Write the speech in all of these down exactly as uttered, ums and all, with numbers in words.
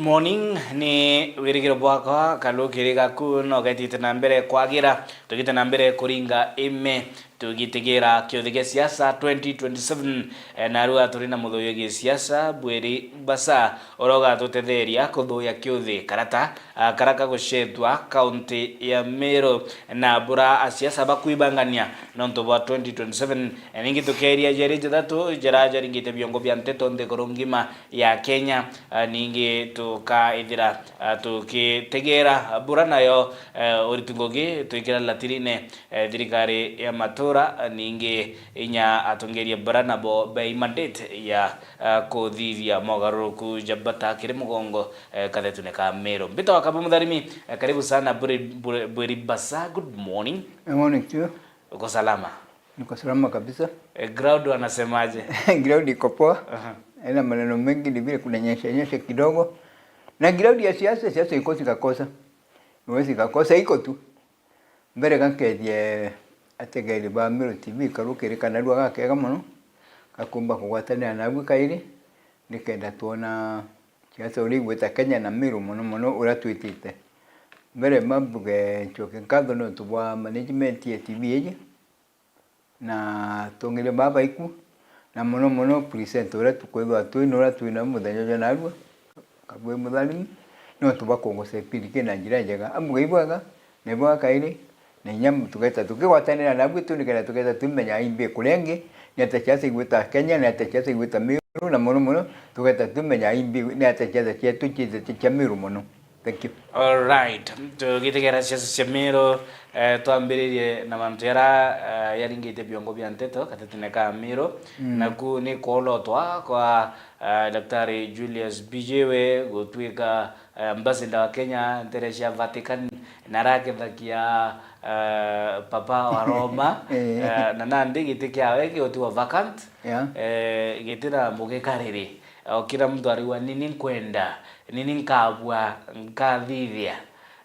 Morning, ni wirigiro bwakwa, kalu kiri gaku no getite na mbere kwagira, tugite na mbere kuringa ime, tugitigira kiuthi gia siasa twenty twenty-seven. Eh, narua turi na muthuyu gia siasa, Bwiri Basa, uria ugatutetheria kuthuya kiuthi karata, ah, karia kagucetwa kaunti ya Meru, na bura asiasa bakwibangania nontu bwa twenty twenty-seven. Eh, ningi tukeria jeri jathatu jara jaringite biongo bia nteto nthiguru ngima ya Kenya. Ah, ningi tukaithira, ah, tukitegera bura nayo, eh, uriti ngugi twikira latirine, eh, thirikari ya matura, ah, ningi inya atongeria bura nabo bei mandate ya, ah, kuthithia mogaruruku ja bata kiri mugongo, eh, kathetune ka Meru. Mbitagwa Kabe Mutharimi, eh, karibu sana Bwiri, Bwiri, Bwiri Basa, good morning. Good morning to you. Uko salama? Niko salama kabisa. Eh, ground wanasemaje? Ground iko poa. Aha. Haina maneno mengi, ni vile kuna nyesha nyesha kidogo. Na ground ya siasa, siasa ikosi kakosa. Iwezi kakosa, iko tu. Mbere ga nkethie ategeri ba Meru T V karu kiri kanarua gakega mono, gakumba kugwatanira nabu kairi, nikenda twona siasa uria igwita Kenya na Meru mono mono uria twitite. Mbere mbuge ncoke nkatho nontu bwa management ya T V iji, na atongeria baa baiku, na mono mono presenter uria tukwithwa twi na uria twi nau muthenya jwa narua, Kabwe Mutharimi, nontu bwa kugusepindi kina njira njega. Ambuge ibwega, na ibwega kairi, na inya tugeta tukigwatanira nabu tu nikenda tugeta tumenya imbi kuria ingi, ni atia siasa igwita Kenya, ni atia siasa igwita Meru, na mono mono tugeta tumenya imbi ni atia siasa cietu ciitite cia Meru mono. Thank you. Alright. Tugitegera siasa cia Meru, eh, twambiririe na mantu jara, eh, jaringite biongo bia nteto katetene ka Meru. Mm. Naku ni kwolotwa kwa, eh, Daktari Julius Mbijiwe gutwika, eh, ambassador wa Kenya ntere cia Vatican, na arakethakia, eh, Papa wa Roma, Eh. eh, na nandi giti kiawe gigutiwa vacant, Yeah. eh, giti na mugikariri. O kila mtu ariwa, "Nini nkwenda, nini nkabua, nkathithia."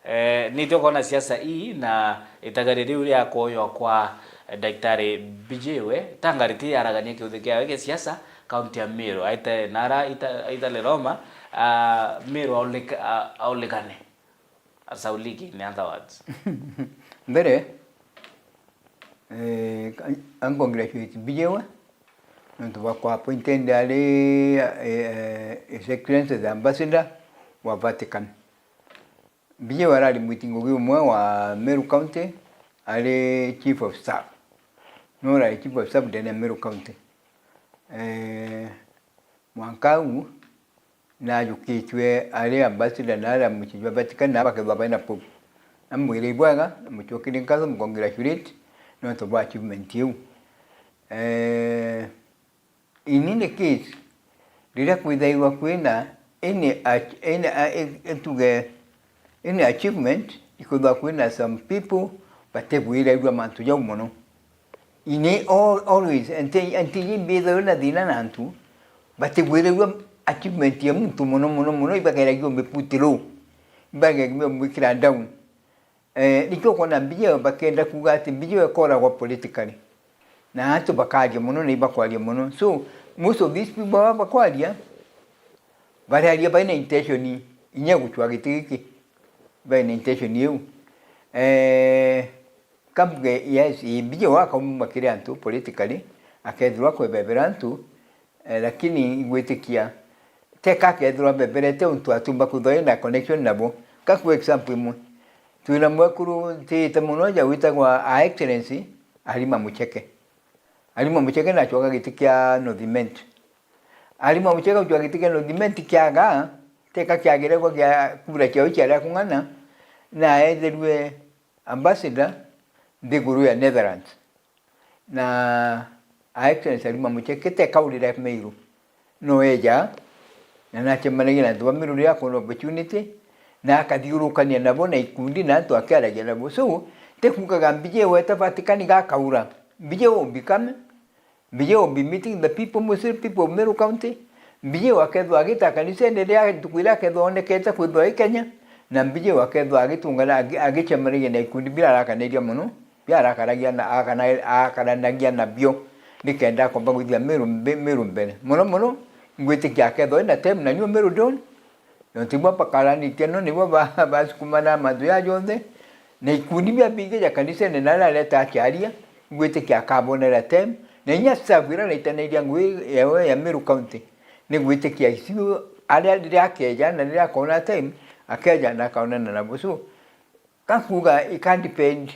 Eh, nitio kwona siasa ii na itagari riu ria kwoywa kwa, eh, Daktari Mbijiwe, tangari ti aragania kiuthi kiawe gia siasa, kaunti ya Meru. Aite nara ita-, aitale Roma, ah, Meru aulika-, a-, aulikane. Asauliki, in other words. Mbere, eh, I congratulate Mbijiwe, nontu bwa kwa appointed ari, eh, eh, His Excellency the Ambassador wa Vatican. Mbijiwe arari mwiti ngugi umwe wa Meru County, ari Chief of Staff. No urari Chief of Staff ndene ya Meru County. Eh, mwanka uu, najukitue ari ambassador na aria mucii jwa Vatican, na bakethwa baina Pope. Namwire ibwega, na mucokere nkatho, mu congratulate nontu bwa achievement iu. Eh, in any case, riria kwithairwa kwina any ach-, any, a-, e-, e-, tuge, any achievement, ikwithwa kwina some people bategwiragua mantu jau mono. Ini all, always, anti, anti imbithairwe na thina na antu, batigwiragua achievement ya muntu mono, mono, mono, ibageragia umiput low, ibageragia umwikira down. Eh, nikio ukwona Mbijiwe bakenda kuuga ati Mbijiwe ekoragwa politically. Na antu bakaria mono, na ibakwaria mono. So, most of these people baba bakwaria, bariaria baina intention inya gucwa giti giki. Baina intention iu. Eh, Kambuge, yes, ii, Mbijiwe akauma kiri antu politically, akethirwa akwebebera antu, eh, lakini igwitikia, teka akethirwa abeberete untu atumba kwithwa ina connection nabo. Ka kwa example imwe, twina mwekuru ntiite mono ja witagwa Her Excellency Halima Mucheke. Halima Mucheke nacoka giti kia North Imenti. Halima Mucheke gucoka giti kia North Imenti kiaga, teka kiagire gwa kia kura ciao ciaria kung'ana, na etherue ambassador nthiguru ya Netherlands. Na Her Excellency Halima Mucheke teka urire Meru. No eja, na nacemanagia na antu ba Meru riria akwona opportunity, na akathiurukania nabo na ikundi na antu akiaragia nabo. So, tikuugaga Mbijiwe eta Vatican gakaura. Mbijiwe will become Mbijiwe will be meeting the people, mostly people of Meru County. Mbijiwe akethwa agita kanisene riria ntuku iria akethwa onekete kwithwa i Kenya, na Mbijiwe akethwa agitungana, agi-, agicemanagia na ikundi biria arakaniria mono, biria arakaragia na, akana-, akaranagia nabio, nikenda akomba gwithia Meru mbe-, Meru mbere. Mono mono, ngwitikia akethwa ina time na niu Meru Dawn, Nontu ibo bakaranitie no nibo ba-, basukumana mantu ja jonthe, na ikundi bia bingi ja kanisene na aria areta aciaria, ngwitikia akabonera time, na inya staff iria araitanairia ngugi yawe ya Meru County, ni ngwitikia icio aria riria akeja na riria akona time, akeja na akaonana nabo. So, gakuuga it can depend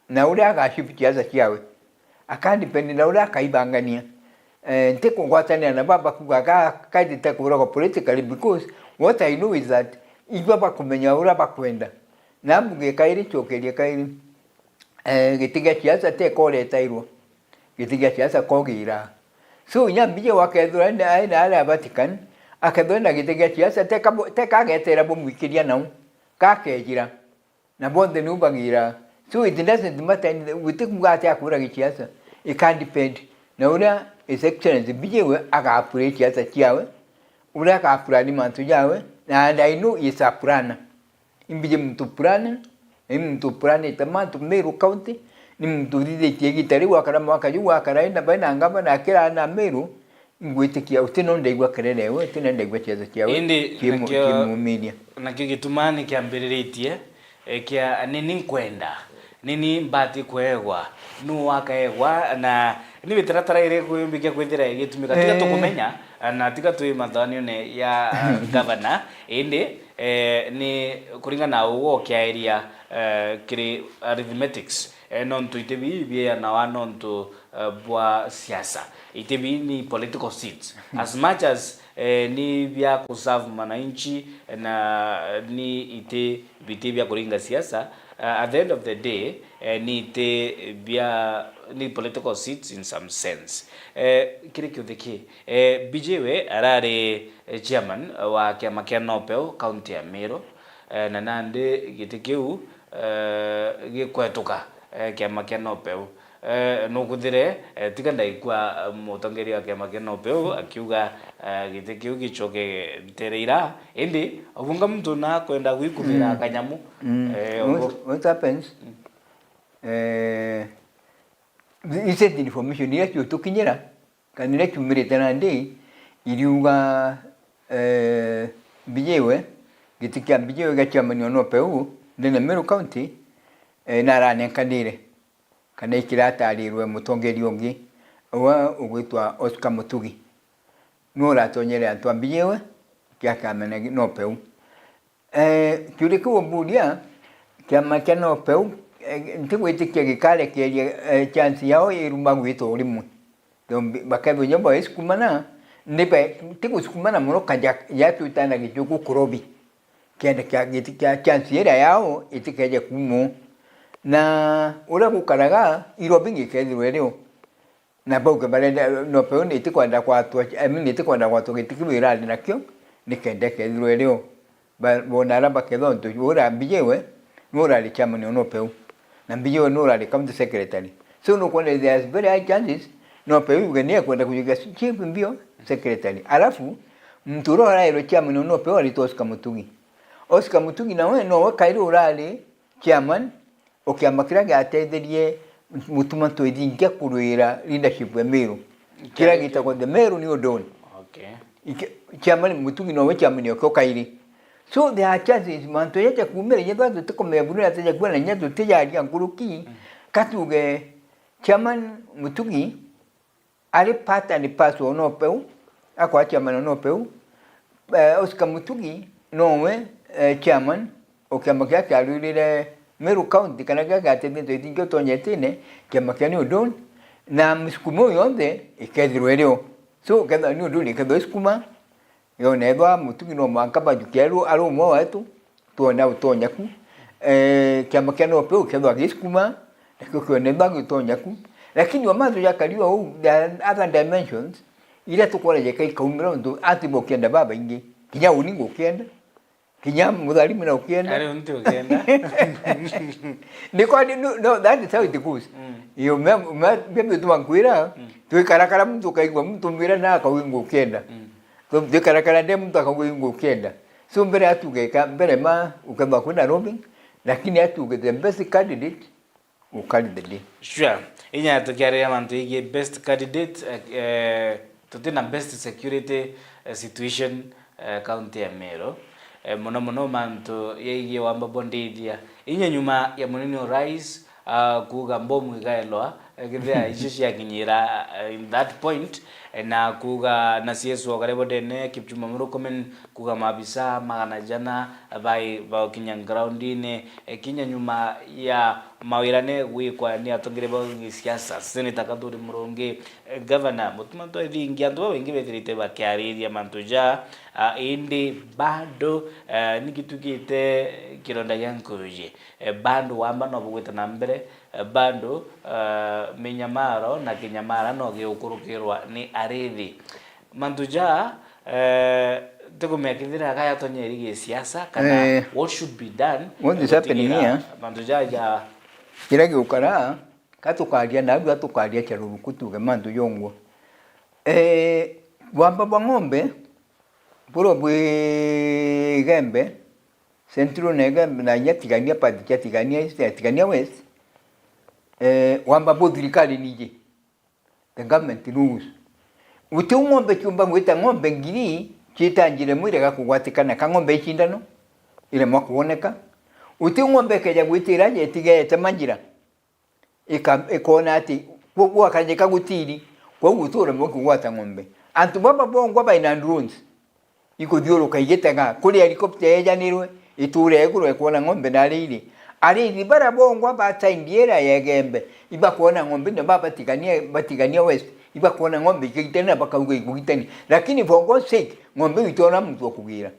na uria aga shift siasa ciawe. Akandepend na uria akaibangania. Eh, ntikugwatanira na baba kuuga ka-, kaitite kuragwa politically because what I know is that ibo bakumenya uria bakwenda. Na mbuge kairi, ncokerie kairi, eh, giti gia siasa ti koretairwo. Giti gia siasa kogira. So, inya mbije wakethirwa ena, ena aria Vatican, akethirwa ena giti gia siasa, teka bu-, teka agetera bumwikiria nau. Kakejira. Na bonthe niu bagira. So it doesn't matter, gutikuuga ati akwira gisiasa. It can depend na uria His Excellency Mbijiwe agaapura siasa ciawe, uria agaapurani mantu jawe, na and I know he is a planner. Imbiji muntu planner, ni muntu planite mantu Meru County, ni muntu uthithitie igita riu akara mwaka juu akara ina baina ngavana akira na Meru, Ngwitikia uti no ndaigua kelele ewe, uti no ndaigua ciazo ciawe. Indi cimu-, nakio, cimumiria. Nakio gituma ni kiambiriritie, eh, kia ni ni nkwenda, ni ni mbati kwegwa, nu wakaegwa, na ni mitaratara iriku yumbikia kwithira igitumika. Tiga, eh, tukumenya, na tiga twi mathanio-ini ya, ah, gavana, indi, eh, ni kuringana na uguo ukiairia, eh, kiri arithmetics, eh, nontu iti bii bieyanawa nontu eh, bwa siasa. Iti bii ni political seats. As much as, eh, ni bia kuserve mwananchi na ni iti biti bia kuringa siasa, eh, at the end of the day, eh, ni iti bia, ni political seats in some sense. Eh, kiri kiuthi ki, eh, Mbijiwe arari, eh, chairman wa kiama kia NOPEU county ya Meru, eh, na nandi giti kiu, eh, gikwetuka, eh, kiama kia NOPEU. Eh, nukwithire, eh, tiga ndaigua, eh, mutongeria wa kiama kia NOPEU akiuga, eh, giti kiu gicoke ntere ira, indi obunga muntu nakwenda gwikuthira kanyamu. Eh, what, what happens? Eh, recent information iria ciutukinyira, kana iria ciumirite nandi, iriuga, eh, Mbijiwe, giti kia Mbijiwe gia chairman wa NOPEU ndene Meru County, eh, naranenkanire. Kana ikiratarirwe mutongeria ungi, uwe ugwitwa Oscar Mutugi. Niwe uratonyere antu a Mbijiwe kia kiama kia NOPEU. Eh, kiuria kiu umburia, kiama kia NOPEU, eh, ntigwitikia gikarekeria, eh, chance yao iruma gwitwa urimwe. Bakethwa inya baisukumana, ni ba-, tigusukumana mono kaja, yatwitana gichuku kurobi. Kenda kia giti kia chance iria yao itikeje kuuma. Na uria gukaraga, irobi ngikethirwe rio. Na bauge barenda, NOPEU ni itikwenda kwatwa, I mean, itikwenda kwatwa giti kiu irari nakio, nikenda ikethirwe rio. Ba-, bona ara bakethwa untu uria Mbijiwe, niwe urari chairman wa NOPEU. Na Mbijiwe niwe urari county secretary. So nukwona there is very high chances, NOPEU iuge ni ekwenda kujukia chief mbio secretary. Alafu, muntu uria urairwe chairman wa NOPEU aritwa Oscar Mutugi. Oscar Mutugi nawe nowe kairi urari chairman o kiama kiria giateithirie Mutuma Twithingia kurwira leadership ya Meru. Kiria gitagwa the Meru New Dawn. Okay. Ike-, chairman Mutugi nowe chairman okio kairi. So there are chances mantu jaja kuumira, inya twa tutikumenya buru ateja kuona, inya tutijaria nkuruki, katuge chairman Mutugi, ari part and parcel o NOPEU, akwa chairman o NOPEU, eh, Oscar Mutugi nowe, eh, chairman o kiama kiria kiarwirire Meru County, kana kiria kiateithie into ithingi utonyetie, kiama kia New Dawn, na misukumo yonthe ikethirwe rio. So, ukethirwa New Dawn ikethirwa isukuma, Yo, neethwa Mutugi no mwanka bajukia ari, ari umwe wetu, twona utonya ku. Eh, kiama kia NOPEU kethwa gisukuma, nakio kione ba gitonya ku. Lakini o mantu jakari o uu, there are other dimensions iria tukwona jeka ikaumira untu ati bukienda babaingi. Kinya uni ngukienda. Kinya mutharimi na ukienda. Ari untu ukienda. Ni kwani, no, no, that is how it goes. Mm. Yo, me, me, me, me tuma nkwira, mm, twikarakara muntu ukaigua muntu mwira na akauga ngukienda. Mm. So, ndikarakara nde muntu akauga ngukienda. So, mbere atuge ka, mbere ma, ukethwa kwina lobbying, lakini atuge the best candidate will carry the day. Sure. Inya tukiariria mantu igie best candidate, eh, eh, tutina best security, eh, situation, eh, county ya Meru. eh, mono mono mantu yaigie wamba bwa ndithia. Inya nyuma ya munene o rais, ah, kuuga mbomu igaelwa, eh, kethira icio ciakinyira, eh, in that point, eh, na kuuga na C S O karia bondene, Kipchumba Murkomen, kuuga maabisa magana jana bai bakinya groundine, eh, kinya nyuma ya mawirane gwikwa ni atongeria ba gisiasa, Senator Kathuri Murungi, eh, Governor Mutuma Ntwethingi, antu babaingi bethirite bakiariria mantu ja, ah, indi bado, eh, ni gitugite kironda gia nkuruji. Eh, bado wamba no bugwita na mbere, eh, bado, eh, minyamaro na kinyamara no giukurukirwa ni arithi. Mantu ja, eh, tikumenya kethira gaya tonyeri gisiasa kana Eh. what should be done, What eh, is happening gutigira here? Mantu ja ja Kiria giukara, ka tukaria na arua tukaria cia ruruku tuge mantu jongwa. Eh, wamba bwa ng'ombe, burwa bwi Igembe, Central na Igembe, na inya Tigania Part, cia Tigania East, ya Tigania West, eh, wamba bu thirikari niji. The government rules. Uti ng'ombe ciumba gwita ng'ombe ngiri ciita njira imwe irega kugwatikana, ka ng'ombe icindano iremwa kuoneka. Uti ng'ombe ikeja gwitira aja itigete manjira, ika-, ikona ati gwa-, gwakanyika gutiri, kwou guturemwa kugwata ng'ombe. Antu baba bongwa baina drones. Ikuthiuruka igitega, kuri helicopter yejanirwe, iture iguru ikwona ng'ombe na arithi. Arithi baria bongwa ba side ira ya Igembe, ibakwona ng'ombe na babatigania, batigania West, ibakwona ng'ombe ikigitania na bakauga ikugitania. Lakini for God's sake, ng'ombe iu itiona muntu wa kugira.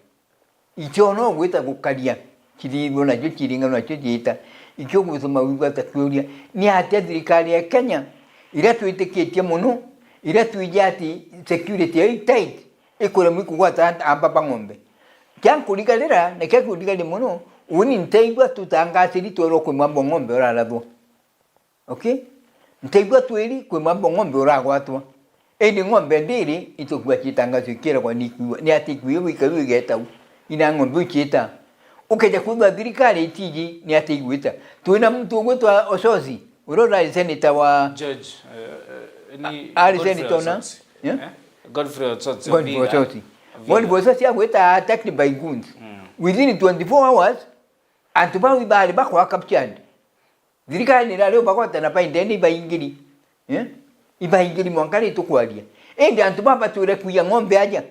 Itiona ugwita gukaria, kirithirwe nacio ciringa nacio ciita. Ikio gutuma wigua ta kiuria, ni atia thirikari ya Kenya, iria twitikitie mono, iria twiji ati security yao i tight, ikuremwa ikugwata amba ba ng'ombe. Kia nkurigarira, na kia kundirigaria mono, uni ntaigua tutangasiri twerwa kwi mwamba ng'ombe urarathwa. Okay? Ntaigua twiri kwi mwamba ng'ombe uragwatwa. Indi ng'ombe ndiri itukua citangazo ikiragwa ni ikua, ni ati ikua iu ikau igetau. Ina ng'ombe iu ciita. Ukeja kwigua thirikari itiji ni ati igwita. Twina muntu ugwitwa Ososi, uria urari senator wa George, eh, eh, ni ari Godfrey senator na? Osotsi. Yeah? Eh? Godfrey Osotsi Godfrey Oviga. Osotsi. Oviga. Godfrey Osotsi agwita attacked by goons. Mm. Within twenty-four hours, antu bau ibari bakwa captured. Thirikari ni irari ubagwata na by then ibaingiri. Eh? Ibaingiri mwanka ri tukwaria. Indi antu baba batwire kuiya ng'ombe aja.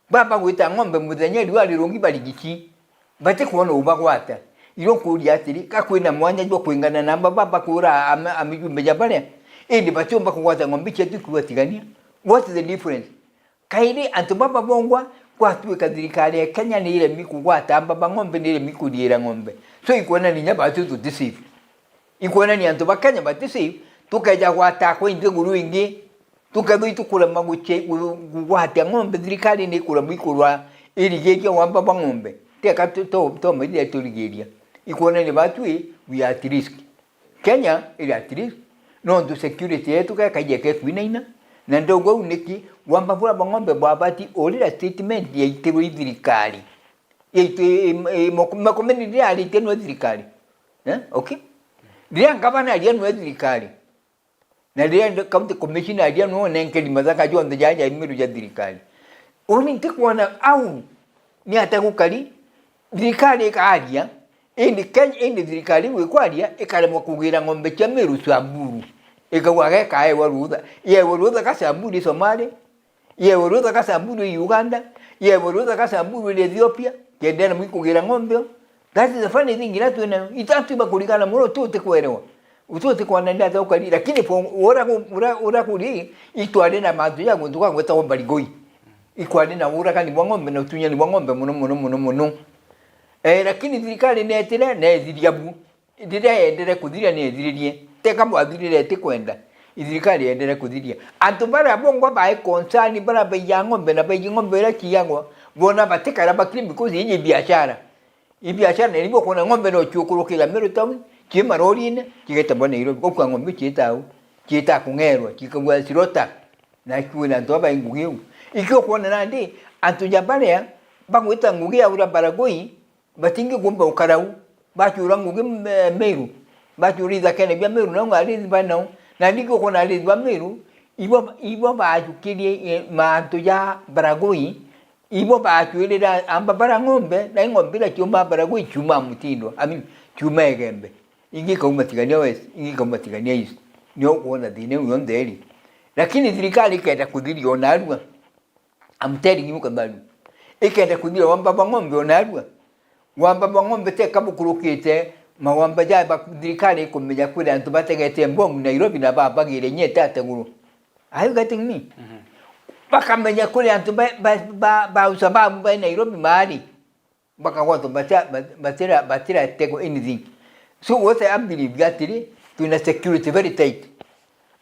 Baba gwita ng'ombe muthenya riua rirungi barigiti. Batikwona ubagwata. Iro nkuria atiri, ka kwina mwanya jwa kwingana na amba baba kura ama-, amijumbe ja baria? Indi batiumba kugwata ng'ombe ciatu kubatigania. What's the difference? Kairi antu baba bongwa, gwatuika thirikari ya Kenya ni iremi kugwata amba ba ng'ombe, ni iremi kuriira ng'ombe. So ikwonania inya batu tuti safe. Ikwonania antu ba Kenya bati safe, tukeja gwata kwa ingi nguru ingi, tukethwa itukurema guce-, gu-, kugwatia ng'ombe, thirikari ni ikurema ikurwa irigiria wamba ba ng'ombe. Teka tu-, to-, tomaithia turigiria. Ikwonania batu we are at risk. Kenya iri at risk, nontu security yetu gekaija kekwinaina, na ndauga uu niki, bwamba bura ba ng'ombe bwabati urira statement yaitirwe i thirikari. Yaitu-, i-, i-, i-, moko-, makomeni riria aritie nwe thirikari. Eh? Okay? Riria ngavana aria nwe thirikari. Na riria county commissioner aria nwe nenkeri mathaka jonthe jaja imiru ja thirikari. Uni ntikwona au ni ata gukari, thirikari ikaria, indi Kenya, indi thirikari iu ikwaria ikaremwa kugira ng'ombe cia Meru Samburu. Ikauga gekaewa rutha. Yewa rutha ka Samburu i Somali, yewa rutha ka Samburu i Uganda, yewa rutha ka Samburu i Ethiopia, kenda na mwikugira ng'ombe o. That is the funny thing iria twinayo. Itatu iba kurigana muno, tuti kwerewa. Ututi kwana ni ata ukari, lakini for ura ku-, ura, ura kuri, itwari na mantu ya guntu kwa gwetagwa Barigoi. Ikwari na uragani bwa ng'ombe na utunyani bwa ng'ombe muno, muno, muno, muno. Eh, lakini thirikari netire, nethiria bu. Riria yendere kuthiria, nethiririe. Teka bwathirire eti kwenda. Ithirikari yendere kuthiria. Antu baria bongwa bae concern, baria baiya ng'ombe na baiya ng'ombe iria ciiyagwa, bona batikara bakiri because iji biashara. Ibiashara na nibwo kwona ng'ombe no ciukurukira Meru town, cii marorine, cigetembwa Nairobi. Gukua ng'ombe ciita au, ciita kung'erwa, cikagua slaughter, na ikwira antu aba ngugi iu. Ikio kwona nandi, antu ja baria bagwita ngugi ya ura Baragoi, batingi kumba ukara u, baciura ngugi me-, Meru, baciura ithakene bia Meru, nao arithi ba nao, na ningĩ ukona arithi ba Meru, ibo, ibo bajukirie, eh, mantu ja Baragoi, Ibo baacwirira amba bara ng'ombe, na ing'ombe ira ciumaa bara gwi ciumaa mutindo, I mean, ciumaa Igembe. Ingi ikauma Tigania West, ingi ikauma Tigania East. Nio ukwona thina iu yonthe iri. Lakini thirikari ikenda kuthiria o narua. I'm telling you, Kamau. Ikenda kuthiria wamba bwa ng'ombe o narua. Wamba bwa ng'ombe teka bukurukite, mawamba ja ba thirikari ikumenya kuri antu bategete mbomu Nairobi na babagire nyete ateguru. Are you getting me? Mhm. Bakamenya kuri antu ba, ba, ba, ba usababu ba Nairobi maari. Bakagwatwa bata-, bat-, batira, batira tego anything. So what I believe atiri, twina security very tight.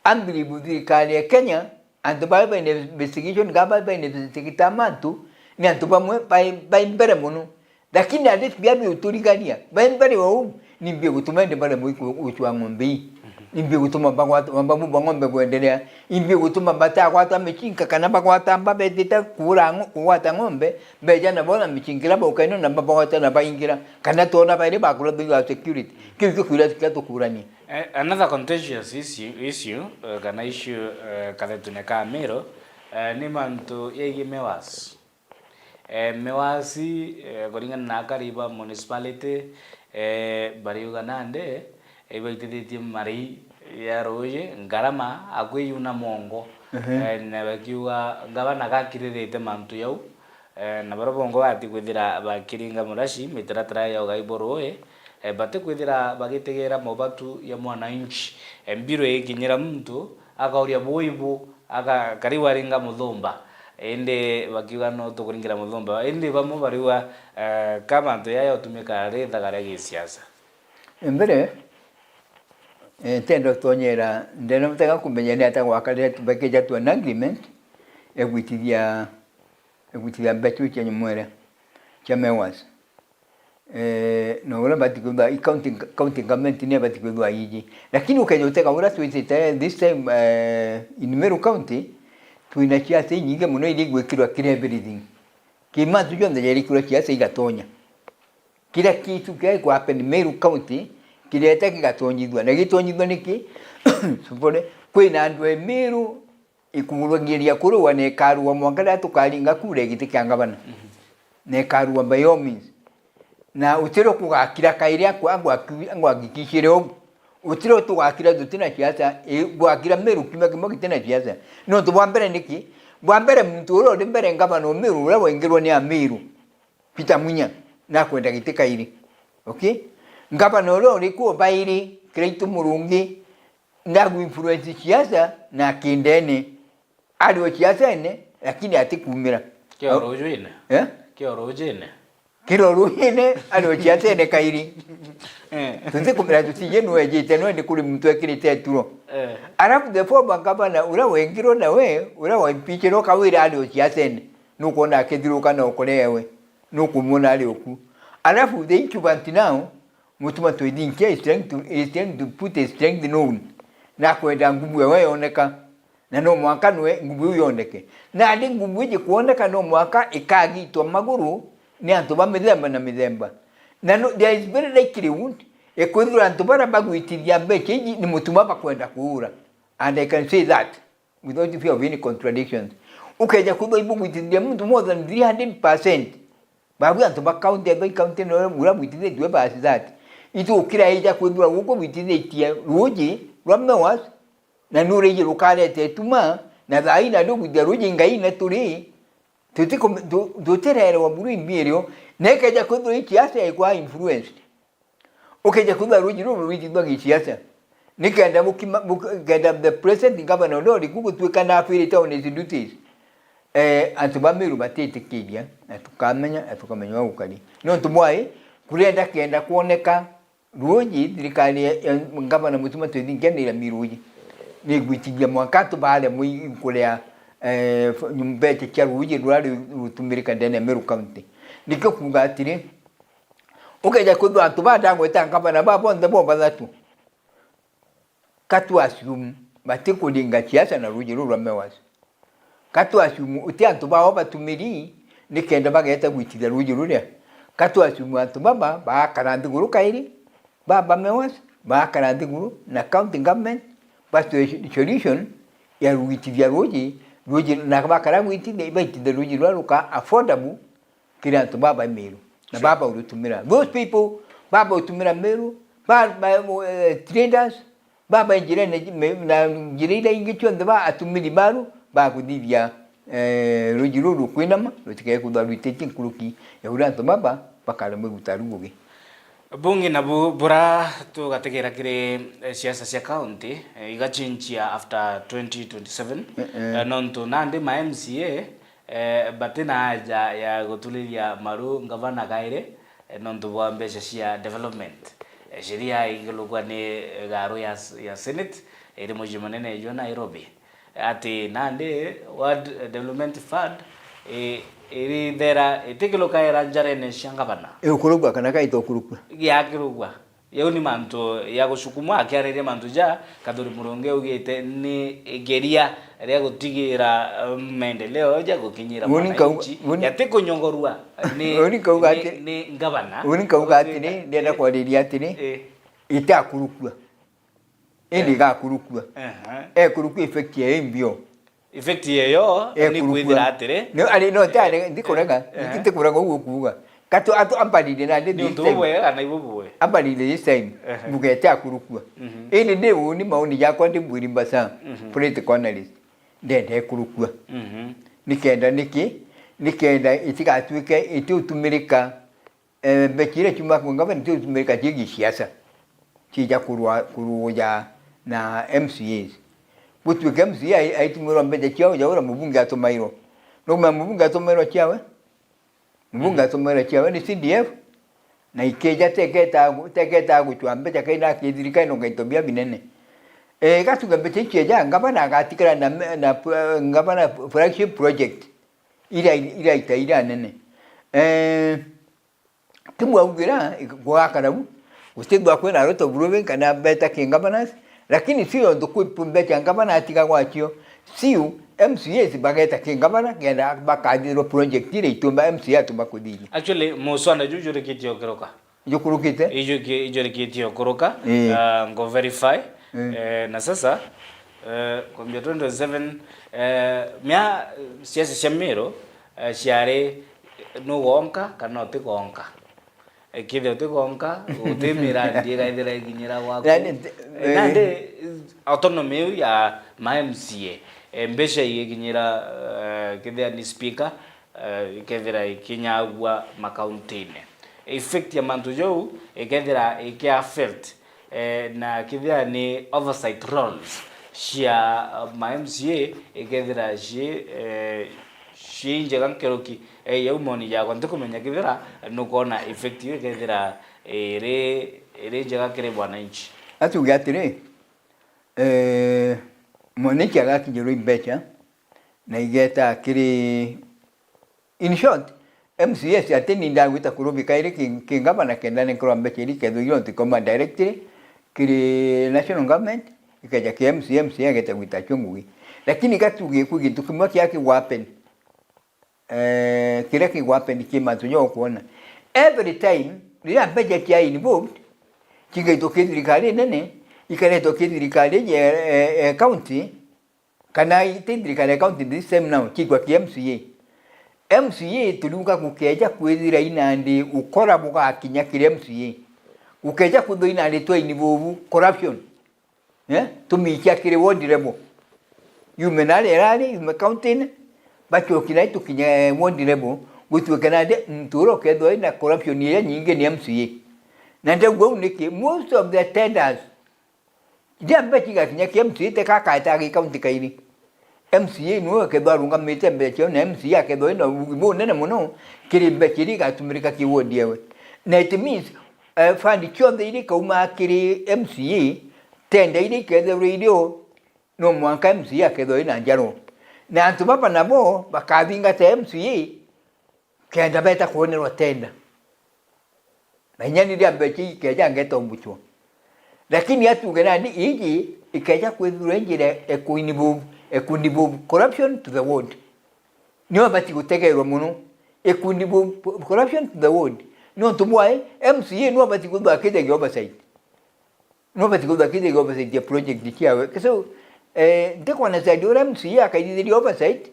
I believe thirikari ya Kenya, antu baria baina investigation, kana baria baina investigate mantu, ni antu bamwe bai, bai mbere mono. Lakini at least bia biuturigania, bai mbere wa uu, ni bigutuma indi baremwe iku-, gucwa ng'ombe ii. Ni bigutuma bagwata, babu ba ng'ombe kwendelea. Ni bigutuma batagwata michinka kana bagwata mba betite kuura ng'o-, kugwata ng'ombe, beja nabo na michinka iria baukaine na babagwata na baingira. Kana twona bairi bakura bigwa security. Kiu kio kiria kiria tukurania. Eh, another contentious issue, issue, eh, kana issue, eh, kathetune ka Meru, eh, ni mantu yegie mewas. Eh, mewasi, eh, kuringana na akari ba municipality, eh, bariuga nande, eh, ibaitithitie marii ya ruuji, ngarama, akwi yuna mongo. Ehe. Eh, na bakiuga ngavana gakiririte mantu jau, eh, na baria bongo bati kwithira bakiringa muraci, mitaratara ya ugai bwa ruuji, eh, bati kwithira bagitegera mobatu ya mwananchi. Eh, mbiru ikinyira muntu, akauria buu ibu, aka-, kariu aringa muthumba, indi bakiuga no tukuringira muthumba, indi bamwe bariuga, eh, ka mantu yaya utumika rithaga ria gisiasa. Mbere, eh, ntenda utonyera, ndenda mutega kumenya ni ata gwaka riria tu-, bakija tu an agreement ya gwitithia, ya gwitithia mbeca cia nyumwere cia mewas. Eh, na uria bati kwithwa, i county, county government niyo bati kwithwa iji. Lakini ukeja utega uria twitite this time, eh, in Meru County, twina ciaca inyingi mono iria igwikirwa kiri everything. Ki mantu jonthe jarikirwa ciaca igatonya. Kira kitu kia ku happen Meru County, kireta kigatonyithua. Na gitonyithua niki? Sorry, kwina andu e Meru ikuguragiria kurua na ikarua mwanka riria tukaringa kura ya giti kia ngavana. Mhm. Na ikarua by all means. Na utiro kugakira kairi akwa, angwaki-, angwakikishire ugu. Utiro tugakira tutina ciaca, i, gwakira Meru kiumia kimwe gitina ciaca. Nontu bwa mbere niki? Bwa mbere muntu uria uri mbere ngavana o Meru uria waingirwa ni Ameru. Peter Munya, nakwenda giti kairi. Okay? Ngavana uria uri kuo bairi, Kiraitu Murungi, ndagu influence siasa na kindene. Ari o siasene, lakini atikumira. Kiri o rujine? Eh? Kiri o rujine? Kiri o rujine, ari o siasene kairi. Eh. Tutikumira, tutiji nu ejite, nu endi kuri muntu ekirite eturo. Eh. Alafu the former governor, uria wengirwo nawe, uria waimpeachirwo kawira ari o siasene. Nukwona akithiruka na ukore ewe. Nukumwona ari oku. Alafu the incumbent now, Mutuma Twithinkia is trying to, is trying to put his strength known. Na akwenda nguvu ewe yoneka. Na no mwanka nwe nguvu iu yoneke. Na andi nguvu iji kwoneka no mwanka ikagitwa maguru ni antu ba mithemba na mithemba. Na no, there is very likelihood ikwithirwa antu baria bagwitithia mbeca iji ni Mutuma bakwenda kuura. And I can say that without fear of any contradictions. Ukeja kwithwa ibugwitithia muntu more than three hundred percent. Babu antu ba county, ethwa i county no ura bwitithitue basi that. Itu ukira ija kwithwa guku bwitithitie ruji rwa mewas, na nuriji rukarete tuma, na thaa ina ndio gwithia ruji ngai na turi. Tutiku-, tu-, tutirerewa buru imbirio, na ikeja kwithwa i siasa ikwa influenced. Ukeja kwithwa ruji ruru rwitithwa gisiasa. Nikenda bukima-, buk-, kenda the present governor uria uri ku gutuika na afirite on his duties. Eh, antu ba Meru batitikiria, na tukamenya, na tukamenya wa gukari. Nontu bwai, kurenda kenda kwoneka ruji, thirikari ya, ya ngavana Mutuma Twithinkia ni iremi ruji. Ni gwitithia mwanka antu baremwe i-, kuria, eh, f-, mbeca cia ruji ruria ru-, rutumirika ndene ya Meru County. Nikio kuuga atiri, Ukeja kwithwa antu ba ndagweta ngavana ba bonthe bo bathatu, ka tu assume batikuringa siasa na ruji ruru rwa mewas. Ka tu assume uti antu bao batumiri nikenda bageta gwitithia ruji ruria. Ka tu assume antu baba baakara nthiguru kairi, baba mewas, baakara nthiguru na county government, batwe solution ya gwitithia ruji Ruuji, na bakara gwitithia, ibaitithia ruuji ruria ruka affordable kiri antu baba Meru. Na baba urutumira. Those people, baba utumira Meru, ba, ba, eh, traders, baba njirene, me, na njira iria ingi cionthe ba atumiri baru, bakuthithia, eh, ruuji ruru rukwinama, rutikae kuthwa rwititie nkuruki ya uria antu baba bakaremwe guta rugugi. Bungi nabu bura tugategera kiri, eh, siasa cia county, eh, igachinchia after twenty twenty-seven, eh, eh, nontu nandi ma M C A, eh, bati na aja ya guturiria maru ngavana kairi, eh, nontu bwa mbeca cia development. Eh, sheria igilukwa ni garu ya, ya Senate, iri mucii munene jwa Nairobi. Ati nandi Ward Development Fund, i, irithera, itikilukaira njarene cia ngavana. Iukurugwa kana kaita ukurugwa? Giakirugwa. Yau ni mantu ya gucukumwa, akiariria mantu ja, Kathuri Murungi augite ni igeria ria gutigira, um, maendeleo ja gukinyira mwananchi, uni nkauga, uni, yatikunyongorua ni, uni nkauga ni, ati, ni ngavana. Uni nkauga atiri, ndienda kwariria atiri, eh, itakurukua. Indi igakurukua. Ehe. Ekurukua effect ya imbio. Effect yeyo ni ekurukua. Kwithira atiri. No, ari, no, tari, ndikurega, eh, ndikurega uguo kuuga. Katu atu ambarire na ndi this time. Ni untu bubwe kana ibu bubwe? Ambarire this time. Ehe. Mugete akurukua. Mhm. Indi ndi uni maoni jakwa ndi mwiri mbasa. Mhm. Political analyst. Ndenda ekurukua. Mhm. Nikenda niki? Nikenda itigatuike itiutumirika. Eh, mbeca iria ciumaga kwi ngavana itiutumirika cia gisiasa, cia kurua, kuruja na M C As. Gutuika M C A ai-, aitumirwa mbeca ciao ja uria mubunge atumairwa. Nukumenya mubunge atumairwa ciawe? Mubunge, mhm, atumairwa ciawe ni C D F, na ikeja teketa gu-, teketa gucwa mbeca kaina akithirikari no gaito bia binene. Eh, gatuga mbeca icio ja ngavana agatigara na me-, na p-, ngavana flagship project iria, iria ita iria nene. Eh, Kimwaugira, gwakara bu, gutithwa kwina Ruto Brewing kana beta ki governors, lakini sio ndu kwi mbeca ngavana atiga gwacio, sio M C As bageta ki ngavana, kenda bakathithirwa project iria itumba M C A atumba kuthithia. Actually, muswanda ju jurikitie ukiruka. Jukurukite? Iju ki-, ijurikitie ukuruka, ii, ah, ngo verify. Ii. Eh, na sasa, eh, kwambia twenty twenty-seven, eh, mia, siasa cia Meru, eh, ciari nugonka kana utigonka. Ikithia utigonka, uti mirandi igaithira ikinyira gwaku. Yani, nti-, eh, nandi autonomy iu ya ma M C A, eh, mbeca igikinyira, eh, kithia ni speaker, eh, ikethira ikinyagua makaunti-ini. Effect ya mantu jau ikethira ikia felt, eh, na kithia ni oversight roles cia, eh, ma M C A ikethira ci, eh, ci njega nkuruki. Eh, yau moni jakwa, ntikumenya kethira nukwona effect iu ikethira iri, iri njega kiri mwananchi. Atuge atiri, eh, mwananchi agakinyirwa i mbeca na igeta kiri, in short, M C As ati ni ndagwita kurubika iri ki, ki ngavana kenda ni nkorwa mbeca iri ikethwa irio ntikoma directly kiri national government, ikeja ki M C A, M C A ageta gwita cio ngugi. Lakini gatuge kwi gintu kimwe kia kigwa happen. Eh, kiria kigwa happen ki mantu ja ukwona. Every time, riria mbeca cia involved, cigaitwa ki thirikari nene, ikaretwa ki thirikari ya, eh, eh, county, kana i-, ti thirikari ya county this time now, ciikwa ki M C A. M C A turiuga gukeja kwithira inandi ukora bugakinya kiri M C A. Gukeja kwithwa inandi twa involve corruption. Eh? Tumikia kiri ward level. Yume nari erari, yume county-ini, bacoki nai tukinye, eh, ward level, gutuike nandi muntu uria ukethwa ina corruption iria nyingi ni M C A. Na ndauga uu niki? Most of the tenders, iria mbeca igakinya ki M C A, teka akaeta agi county kairi. M C A niwe ukethwa arungamite mbere ciao, na M C A akethwa ina ugi bunene mono kiri mbeca iria igatumirika ki ward ewe. Na it means, eh, fund cionthe iria ikaumaa kiri M C A, tender iria ikethirwa irio, no mwanka M C A akethirwa ina njarwa. Na antu baba nabo bakathingata M C A kenda beta kwonerwa tender. Na inya ni ria mbeca ikeja ngeta umbuchwa. Lakini atuge nandi iji ikeja kwithirwa i njira ekuinvolve, ekuinvolve corruption to the world. Nio abati gutegerwa mono. Ekuinvolve corruption to the world. Nontu bwae, M C A nio abati kwithirwa akithagia oversight. Nobati kwithirwa akithagia oversight ya project ciawe. So, Eh, ntikwona side uria M C A akaithithiria oversight,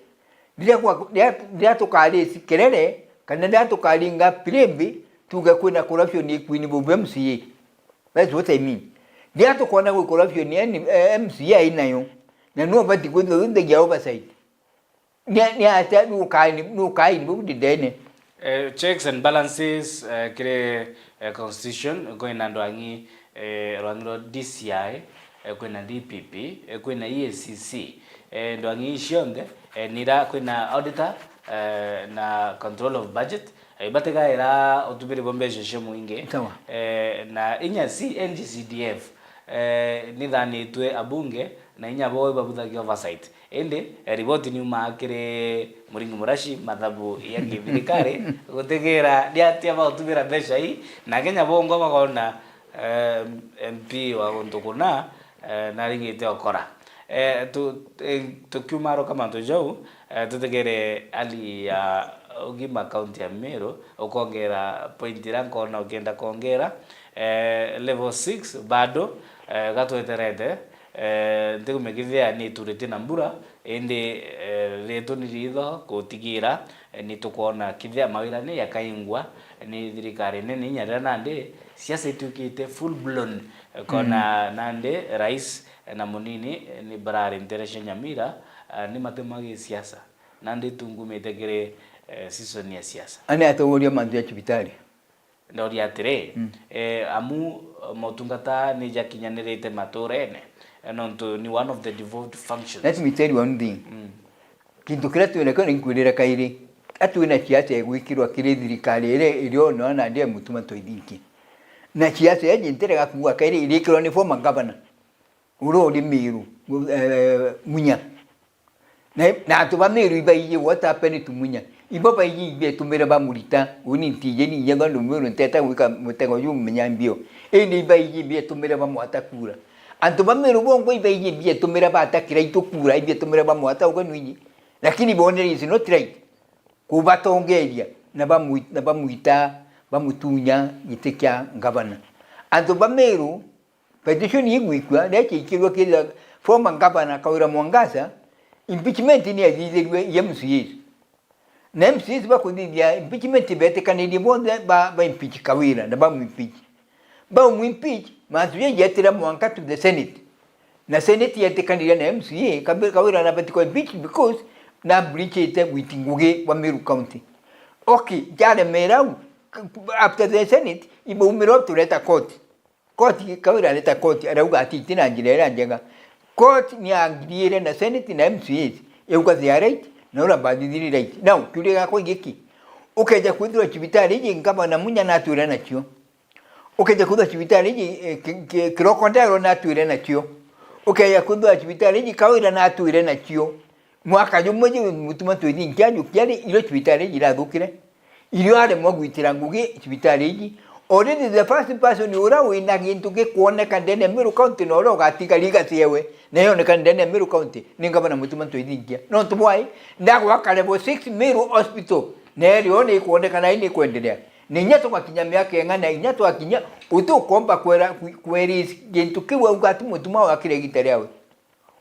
riria kwa, riria, riria tukari kerere, kana riria tukaringa firimbi, tuge kwina corruption ikwini bubu M C A. That's what I mean. Riria tukwona gwi corruption ya ni-, eh, M C A inayo, na nu ubati kwithirwa uthagia oversight. Ni, ni atia nukai, nukai ni bubu ndindene? Eh, checks and balances, eh, kiri, eh, constitution, kwina ndwangi, eh, rwangi rwa D C I, eh, kwina D P P, eh, kwina E A C C. Eh, ndwangi ii cionthe, eh, nira kwina auditor, eh, na control of budget, eh, batigaira utumiri bwa mbeca cia muingi. Sawa. Eh, na inya C N G C D F, eh, nithanitwe abunge, na inya bo ibabuthagia oversight. Indi, eh, riboti niumaa kiri Muringi Murashi, mathabu ya githirikari, gutigira ni atia bautumira mbeca ii, na Kenya bongwa bakona, eh, M P wa guntu kuna, eh, naringite okora. Eh, tu-, eh, tukiuma aroka mantu jau, eh, tutegere hali ya ugima kaunti ya Meru, ukongera point iria nkona ukienda kongera, eh, level six bado, eh, gatweterete, eh, ntikumenya kethira ni iturite na mbura, indi, eh, ritu ni ritho gutigira, eh, ni tukwona kethira mawira ni yakaingwa ni thirikari nene inya riria nandi siasa ituikite full blown, eh, kona nandi rais, eh, na munini, eh, ni barari ntere cia Nyamira, eh, ni matema gi siasa. Nandi tungumite kiri, eh, season ya siasa. Ani atogoria mantu ya cibitari? Ndoria atiri, eh, amu, eh, motungata ni jakinyanirite maturene, eh, nontu ni one of the devolved functions. Let me tell you one thing. Kintu kiria twinakio ni nkwirira kairi, atwina siasa igwikirwa kiri thirikari iria irio no na ndie mutuma twithinki. Na siasa iji ntirega kuuga kairi irikirwa ni former governor. Uria uri Miru, eh, Munya. Na, na antu ba Miru ibaiji what happened to Munya. Ibo baiji ibietumire bamurita, uni ntiji ni inya tondu Miru nteta gwika mutego jumenya mbio. Indi ibaiji ibietumire bamwata kura. Antu ba Miru bongwa ibaiji ibietumire bata Kiraitu kura, ibietumire bamwata ugwe nwiji. Lakini bonere is not right. Kubatongeria na bamwi-, na bamwita, bamutunya giti kia ngavana. Antu ba Miru, petition igwikua, riria ciaikirwe kiri former governor Kawira Mwangaza, impeachment ni yathithirue i M C As. Na M C As bakuthithia impeachment betikanirie bonthe ba, ba impeach Kawira na bamu impeach. Bamu impeach, mantu jau jetire mwanka to the Senate. Na Senate yetikanirie na M C A, Kabe-, Kawira nabati kwa impeach because na breachite with Ngugi wa Meru County. Okay, jaremera au, after the Senate, ibaumira tureta court. Court, Kawira areta court, arauga ati iti na njira iria njega. Court ni angiriire na Senate na M C As, yauga they are right, na uria bathithiri right. Now, kiuria giakwa giki, ukeja kwithirwa cibitari iji ngavana Munya natwire nacio. Ukeja kwithirwa cibitari iji, eh, ki-, ki-, kiroko ndero natwire nacio. Ukeja kwithirwa cibitari iji Kawira natwire nacio. Mwaka jumwe ju mutuma twithinkia jukia ri, irio cibitari iji irathukire. Irio aremwa gwitira ngugi cibitari iji. Already the first person uria wina gintu gikwoneka ndene ya Meru County na uria ugatiga legacy ewe, na yoneka ndene ya Meru County, ni ngavana mutuma twithinkia. Nontu bwai, ndagwaka level six Meru Hospital, na erio ni ikwoneka na ni ikwenderea. Na inya tugakinya miaka ing'ana, inya twakinya, utukomba kwera, kwe-, kwerisi gintu kiu auga ati mutuma wakire igita riawe.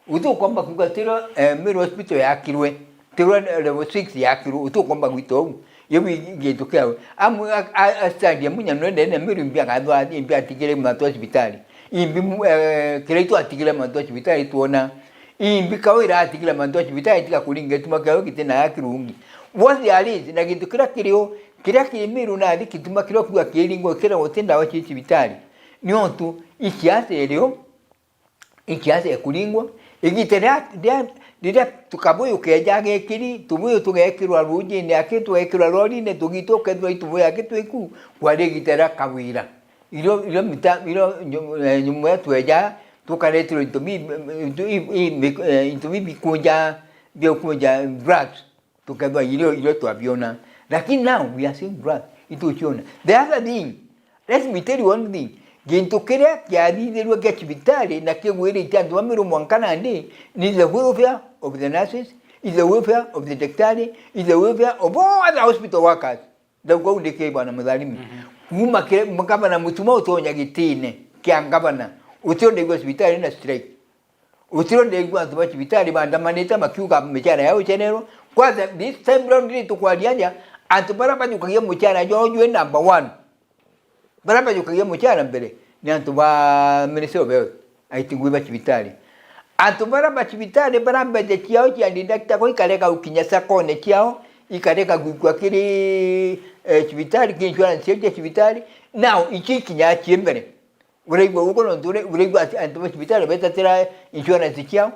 Utukomba kuuga tiro, eh, Meru Hospital yakirwe, tiro level six yakirwe, utukomba gwita uu. Yau i-, gintu kiawe. Amu a, a, a stand ya Munya no ndene Meru imbi agathwa, imbi atigire mantu a cibitari. Imbi mu-, eh, Kiraitu atigire mantu a cibitari twona. Imbi Kawira atigire mantu a cibitari tiga kuringa gituma kiawe giti na ya kirungi. What there is, na gintu kiria kirio, kiria kiri Meru nathi gituma kiria kuuga kiringo kira guti ndawa cia cibitari. Niontu i siasa irio, i siasa ikuringwa, igita ria, ria, riria tukabuyu keja gekiri, tubuyu tugekirwa rujini aki, tugekirwa rorine, tugitwa ukethirwa i tubuyu aki twiku, kwari igita ria Kawira. Irio, irio mita, irio nyu-, eh, nyumu ya tweja, tukaretirwa into bi, into i, i, eh, into bi bikunja, bia kunja drugs. Tukethwa irio, irio twabiona. Lakini now we are seeing grass. Ituciona. The other thing, let me tell you one thing. Gintu kiria kiathithirue kia cibitari na kigwirite antu ba Meru mwanka nandi, ni the welfare of the nurses, is the welfare of the daktari, is the welfare of all other hospital workers. Ndauga u ndiki bwana Mutharimi. Kuma kire, ngavana Mutuma utonya gitine kia ngavana. Utio ndaigua cibitari na strike. Utiro ndeigua antu ba cibitari bandamanite makiuga michara yao ichenerwa. Kwanza, this time round ri tukwaria aja, antu bara bajukagia muchara jwao jwi number one. Bara bajukagia muchara mbere ni antu ba Ministry of Health, aiti ngui ba cibitari. Antu bara ba cibitari bara mbeca ciao cia deductible ikarega gukinya sakone ciao, ikarega gwikua kiri, eh, cibitari, ki insurance ciao cia cibitari, now icio ikinya cie mbere. Uraigua uguo nontu uri-, uraigua ati antu ba cibitari betatira insurance ciao.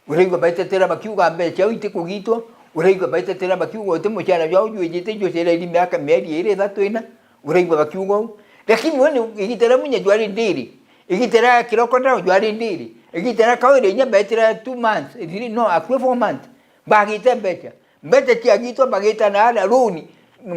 Uraigua baitetera bakiuga mbeca ciao itikugitwa. Uraigua baitetera bakiuga uti muchara jwao jwijite jucereri miaka mieri iri ithatu ina. Uraigua bakiuga uu. Lakini we ni igita ria munya jwari ndiri. Igita ria kiroko ndao jwari ndiri. Igita ria kawira inya betira two months, three, no, akue four months. Bagite mbeca. Mbeca ciagitwa bagita na ara loan,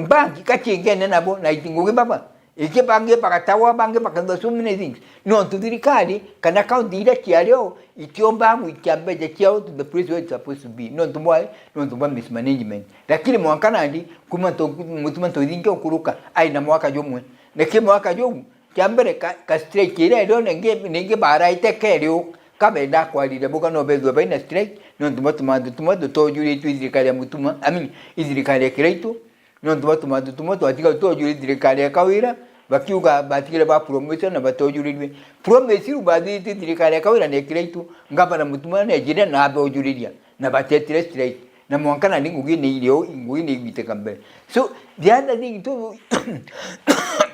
bank kachingene nabo na iti ngugi baba. Iki bangi bagatawa, bangi bakathithwa so many things. Nontu thirikari kana county iria ciari o itiomba gwikia mbeca ciao to the place where it's supposed to be. Nontu bwa, nontu bwa mismanagement. Lakini mwanka nandi, kuma ntu-, mutuma ntuthinge ukuruka, ai na mwaka jumwe. Niki mwaka juu, kia mbere ka, ka strike iria irio ningi, ningi baraite kerio, kabenda kwarire buga no bethwe baina strike, nontu bwa tumantu tumwe tutojuritwe i thirikari ya mutuma, I mean, i thirikari ya kiraitu. Nontu bwa tumantu tumwe twatiga tutojurie thirikari ya Kawira, bakiuga batigire ba promotion na batojurirue. Promise iu bathithite thirikari ya Kawira na ya kiraitu, ngavana mutuma nejire na abojuriria, na batetire strike. Na mwanka nandi ngugi ni irio, ngugi ni igwiteka mbere. So, the other thing tu,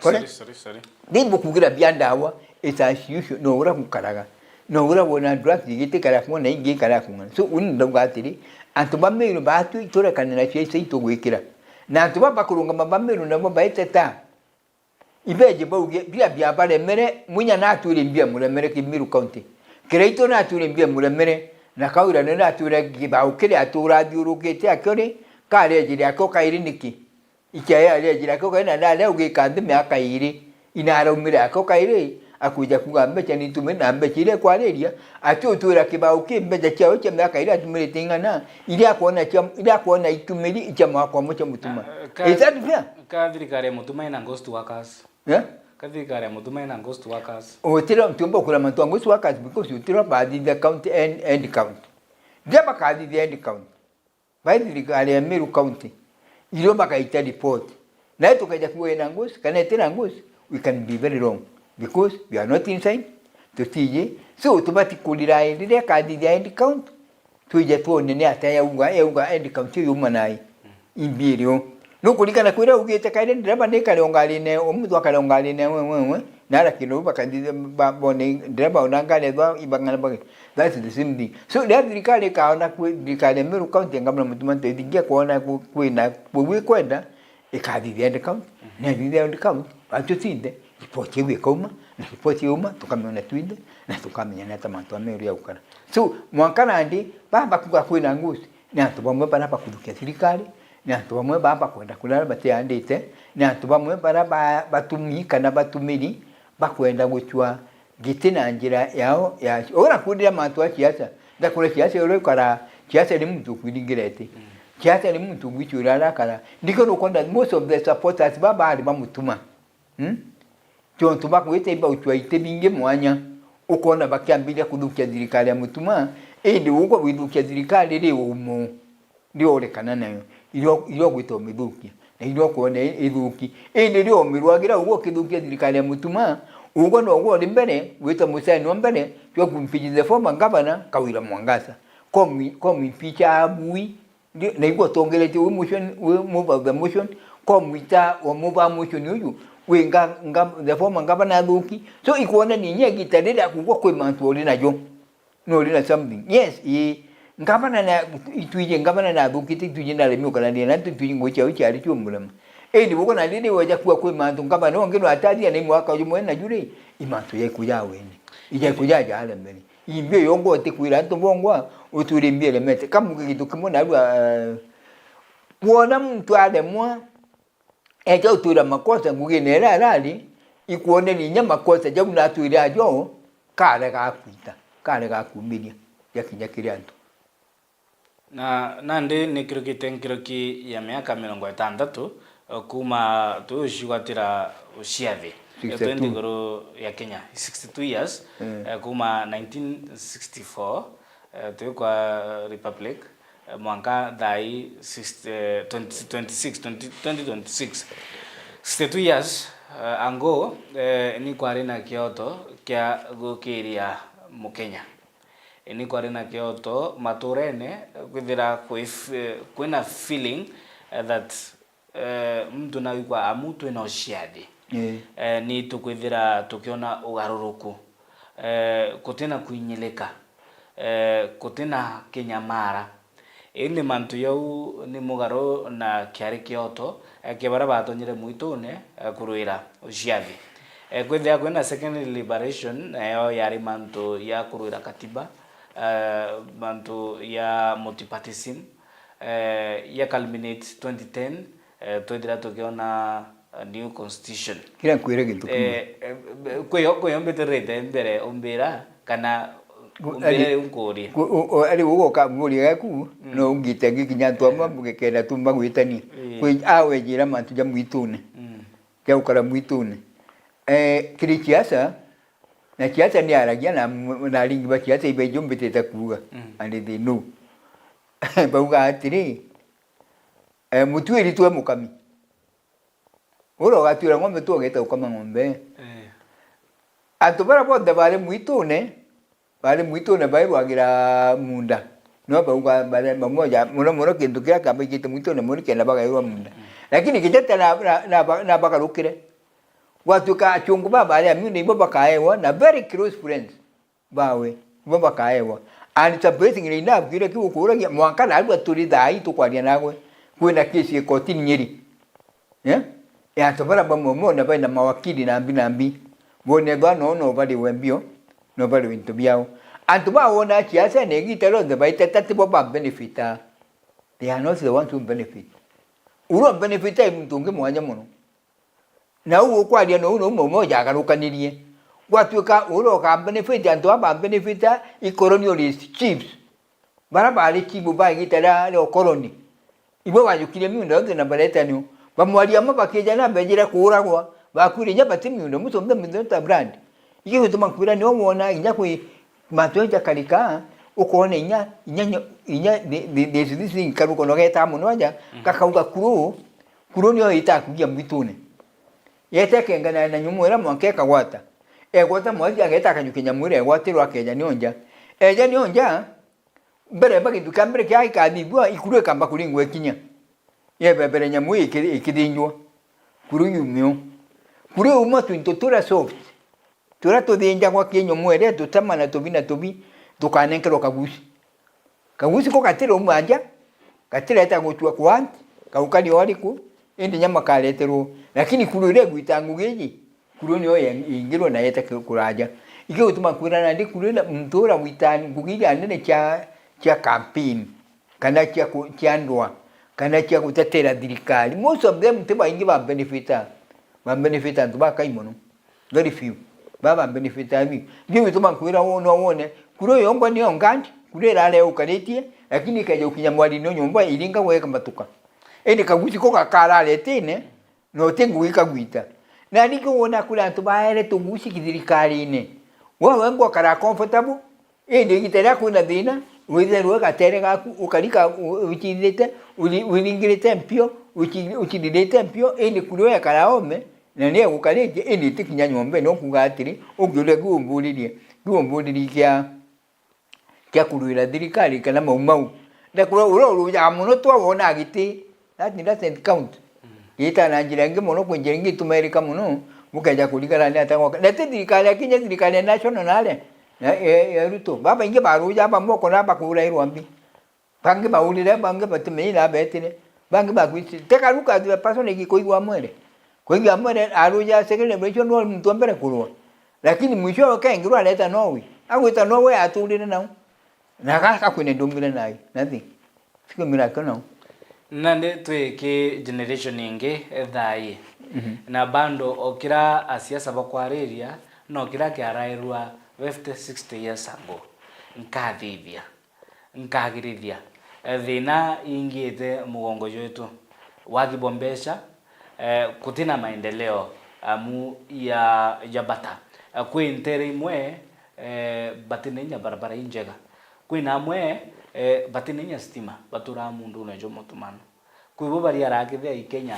Sorry, sorry, sorry. Ni bukugira bia ndawa, it's as usual, no ura gukaraga. No ura wona drugs igite kara kuona ingi kara kuona. So, uni ndauga atiri, antu ba Meru batu iturekanira cia ici itugwikira. Na antu ba bakurungama ba Meru nabo baiteta. Ibeje bauge, bia bia baremere, munya natwire mbia muremere ki Meru County. Kiraitu natwire mbia muremere, na Kawira ni natwire kibao kiri atura athiurukite akio ri, karejire akio kairi niki? Ikiaya aria njira kio kaina ndari ugika nthi miaka iri, inaraumire akio kairi, akwija kuga mbeca ni ntumi na mbeca iria ikwariria, ati utwira kibao ki mbeca ciao cia miaka iria atumirite ing'ana, iria akwona cia, iria akwona itumiri cia mwaka umwe cia mutuma. Ah, ka-, Is that fair? Ka thirikari ya mutuma ina ghost workers. Yeah? Ka thirikari ya mutuma ina ghost workers. Utira ntiumba ukura mantu a ghost workers because utira bathithia county end, end count. Ndia bakathithia end count. By thirikari ya Meru County, irio bagaita report. Nayo tukaija kuuga ina nguci, kana itira nguci, we can be very wrong. Because we are not inside, tutiji. So, tubati kurira riria ikathithia end count, twije twone ni atia yauga, yauga end count iyo yuma nai. Imbi irio. Nukurikana kwira ugite kaire ndereba ni kare ongarine, omuntu akare ongarine, we, we, we. Nara kindu bakathithia, ba, bone, ndereba ona ngari ethwa ibang'ana bage. That's the same thing. So, riria thirikari ikaona kwi, thirikari ya Meru County, ngavana Mutuma Ntoithingia kwona kwi, kwina, kwi, kwi kwenda, ikathithia end count. Mhm. Na ithithia end count, bantu tinde, report iu ikauma, na report yauma, tukamiona twinde, na tukamenya ni ata mantu a Meru ya gukara. So, mwanka nandi, baba kuga kwina nguci, ni antu bamwe baria bakuthukia thirikari, ni antu bamwe baria bakwenda kuria batiandite, ni antu bamwe baria ba, batumi kana batumiri, bakwenda gucua giti na njira yao ya, ura kundira mantu a siasa, ndakura siasa ura ukara, siasa ni muntu ukwiringirete. Mm. Siasa ni muntu ugwicura arakara. Ndikio nukwenda most of the supporters baba ari ba Mutuma. Hmm? Tiontu bakwite iba uchwa ite bingi mwanya, ukona bakiambiria kuthukia thirikari ya Mutuma, indi ugwe withukia thirikari ri umo. Riorekana nayo, irio, irio gwita umithukia, na irio kwona i-, ithuki. Indi rio umirwagira ugwe ukithukia thirikari ya Mutuma, ugwe nogwe uri mbere, gwita mucani wa mbere, jwa kuimpeach the former governor, Kawira Mwangaza. Komu-, komuimpeach abui, ndio, na igwe utongeretie wi motion, wi move of the motion, komwita wa move a motion uyu, wi nga, nga, the former governor athuki. So, ikwonania inya igita riria kugwe kwi mantu uri najo. No, uri na something. Yes, ii. Ngavana na, itwiji ngavana nathukite, itwiji naremi ukarania na antu, itwiji ngugi ciao ciari cia umurema. Indi buko na riri weja kuwa kwi mantu ngavana ungi no atathia na mwaka jumwe na juri, i mantu jaiku ja wene. Ijaiku ja jaremere. Imbi uyo ngwa utikwira antu bongwa, utwire imbi iremete. Kamuge gintu kimwe narua, eh, kwona muntu aremwa, eja utwira makosa ngugine iria arari, ikwonania inya makosa jau natwire ajo, karega akwita, karega akumiria, jakinya kiri antu. Na nandi nikirukite nkiruki ya miaka mirongo itantatu, eh, kuma tuyucigwatira uciathi. sixty-two. Twenty iguru ya Kenya, sixty-two years, eh, kuma nineteen sixty-four, eh, twi kwa Republic, eh, mwanka thaa ii sixty, eh, twenty twenty-six, twenty, twenty twenty-six. Sixty-two years, eh, ago, eh, ni kwari na kioto kia gukiria Mukenya. Ni kwari na kioto maturene, kwithira kwi f-, kwina feeling, eh, that eh, muntu naigua amu twina uciathi. Ii. Eh, ni tukwithira tukiona ugaruruku. Eh, kutina kwinyilika. Eh, kutina kinyamara. Indi mantu jau ni mugaru na kiari kioto, eh, kia baria batonyire mwitune, eh, kurwira uciathi. Eh, kwithira kwina second liberation, nayo yari mantu ya kurwira katiba, eh, mantu ya multipartyism, eh, ya culminate twenty ten, eh, twethira tukiona a new constitution. Kira nkwire gintu kimwe. Eh, eh, kwi, kwi yo mbitirite mbere umbira, kana umbire riu nkurie. Ari ugoka mburia gaku, mm, no ungite ngikinya antu amwe mugikenda tu magwitani. Ii. Kwi, a wejira mantu ja mwitune. Mm. Ja gukara mwitune. Eh, kiri ciaca, na ciaca ni aragia na, na aringi ba ciaca ibaiji umbitite kuuga. Mm. And they know. Bauga atiri, eh, mutuiri twe mukami. Uria ugatuira ng'ombe tu ugeta gukama ng'ombe. Eh. Antu baria bonthe bari mwitune, bari mwitune bairwagira munda. No bauga bari bamwe ja, muno muno kintu kiria kiambaikite mwitune muno ni kenda bagairwa munda. Mm. Lakini kijete na, na, na, na bagarukire. Gwatuika achungu baba bari a miunda ibo bakaewa na very close friends bawe, ibo bakaewa. And surprisingly enough, kiria kigukuragia, mwanka narua turi thaa ii tukwaria nagwe, kwina case ikotini Nyeri. Eh? Ya antu baria bamwe mona baina mawakili na mbi na mbi. Bone ba no, no bariwe mbio, no bariwe into biao. Antu ba wona ciaca na igita rionthe baiteta tibo ba benefit. They are not the ones who benefit. Uria benefit ai muntu ungi mwanya muno. Na uu ukwaria nou, nou maumo jagarukanirie. Gwatuika uria uka benefit, antu aba benefit i colonialist chiefs. Bara bari chief ba igita ria, ria ukoloni. Ibo bajukirie miunda yonthe na baretanio. Bamwari amwe bakija na bejire kuuragwa, bakwire inya bati miunda, most of them without a brand. Iki gituma nkwira nio wona inya kwi mantu jakarika, ukona inya, inya, inya, inya the, the, the, this thing karuko no geta muno aja, mm, gakauga kuru, Kuru nio itakugia mwitune. Yete kengana na nyumu ira mwanka ikagwata. Egwata mwathi ageta akajukia nyamu ira egwatirwa akeja nio nja. Eja nio nja, mbere ba gintu kia mbere kia ikathithua, ikuru ikamba kuringwa ikinya. Yebebere nyamu iki-, ikithinjwa. Kuru yumio. Kuru yuma twinto tura soft. Turia tuthinjagwa kienyo mwere, tutama na tubi na tubi, tukanenkerwa kaguci. Kaguci ko gatiri umwanja, gatireta gutua kwa anti, kau kari o ariku, indi nyama kareterwo. Lakini kuru iria igwita ngugi iji, kuru niyo ye-, ingirwe na yete ki-, kuraja. Iki gutuma kwira nandi kuru ina muntu uria wita ngugi iria nene cia, cia campaign. Kana cia ku-, cia ndwaa, kana cia gutetera thirikari. Most of them ti baingi ba benefit, ba benefit antu bakai mono. Very few. Ba ba benefit biu. Ndio gituma nkwira wo-, no wone, kura iyo ngwa niyo ngandi, kura irare ukaritie, lakini ikeja gukinya mwarine o nyomba iringa gweka matuka. Indi kaguci ko gakararetine, na uti ngugi kagwita. Na ringi wona kuri antu baere tuguci kithirikarine. Wewe ngwa kara comfortable, indi igita riria kwina thina, withe rwe gatere gaku, ukarika u-, ucithite, uri-, uringirite mpio, uci-, ucithithite mpio, indi kuri oya karaome, na ni egukaritie, indi itikinya nyombene, ukuga atiri, ungiuria kiu umburirie, kiu umburirie kia, kia kurwira thirikari kana mau mau. Na kura uria urujaga muno twa wona agiti, that doesn't count. Mm. Gita na njira ingi mono, kwi njira ingi itumerika mono, mukeja kurigana ni atia gwoka. Na ti thirikari ya Kenya, thirikari ya national nare, ya, ya, ya Ruto. Babaingi baruja, bamwe ukona bakurairwa mbi. Bangi baurire, bangi batimenyi na betire. Bangi bakwiti. Teka Ruka the person iki kuigua mwere. Kuigua mwere, aruja second revelation no muntu wa mbere kurwa. Lakini mwisho ukengirwa areta nowe. Agwita nowe aturire nao. Na gaka kwine ndumire nayo, nothing. Siko miracle nao. Nandi twi ki generation ingi thaa ii. Mhm. Na bado o kira asiasa bakwariria, no kira kiarairwa fifty, sixty years ago. Nkathithia, nkagirithia. Eh, thina ingiite mugongo jwetu. Wagi bwa mbeca, eh, kutina maendeleo. amu ya, ya bata. Eh, kwi ntere imwe, eh, bati na inya barabara injega. Kwina amwe, eh, bati na inya stima, baturaa muundune jwa mutumano. Kwi bo bariaraa kithia i Kenya,